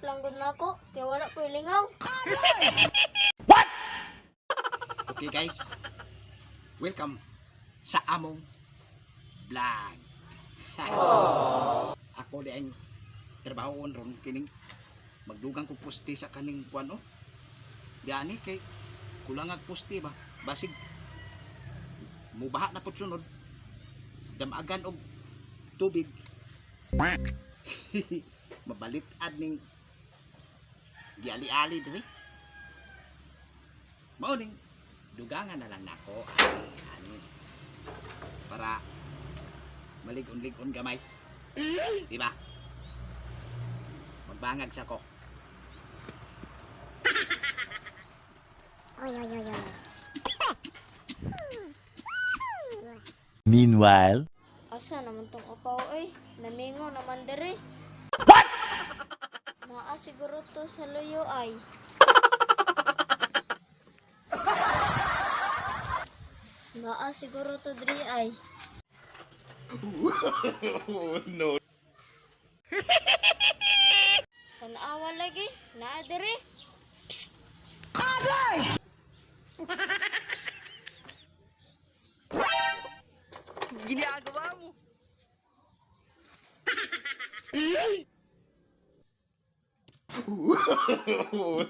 Trip lang gud nako kay wala ko'y lingaw. Okay guys, welcome sa among vlog. Ako di ang trabahoon ron kining magdugang ko poste sa kaning kuan oh. Diani kay kulang ag poste ba. Basig mubaha na pud sunod. Damagan og tubig. Mabalit ad ning giali-ali diri. Mao ning dugangan na lang nako ani, ani para malig-on-lig-on gamay. Di ba? Magbangag sa ko. Oy oy oy oy. Meanwhile, Asa naman tong upaw oy? Namingo naman diri. What? Naa siguro to sa luyo ay. Naa siguro to diri ay. No. Tanawa lagi, naa diri. Ginagawa mo.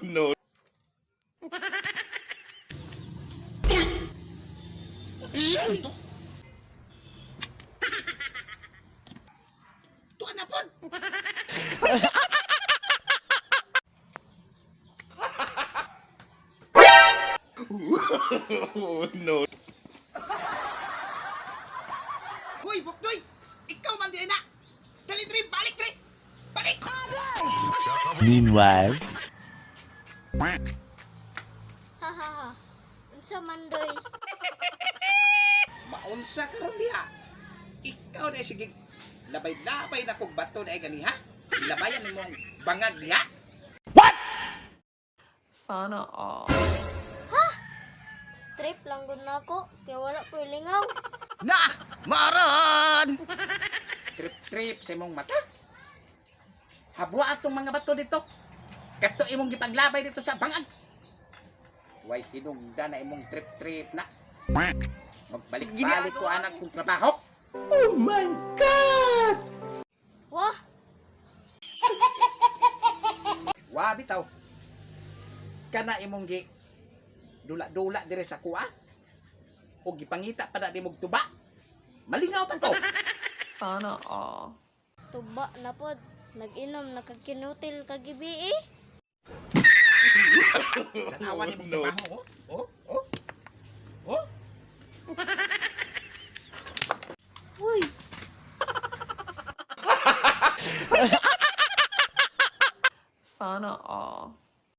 No. Saan to? Tuan na pod! No. Hoy, Buknoy! Ikaw man di na! Dali diri, balik diri! Balik! Meanwhile, Ha ha ha. Unsa man doy? Maunsa karon diha. Ikaw na sige labay-labay na kog bato na gani ha. Labayan nimo ang bangag diha. Sana all. Trip lang gud nako kay wala ko'y lingaw. Na! Maron! Trip-trip sa imong mata. Habwa atong mga bato dito. Kadto imong gipaglabay dito sa bangag. Way hinungda na imong trip-trip na. Magbalik-balik ko anak kong trabaho. Wah, Wa bitaw. Kana imong gi dula-dula dire sa kuha. O gipangita pa na nimog tuba. Malingaw pa ko. Sana all. Tuba na pod. Nag-inom nakakinutil kagibi eh. Tanawa nimong trabaho. Oh, oh, oh. Oh. Uy, Sana all.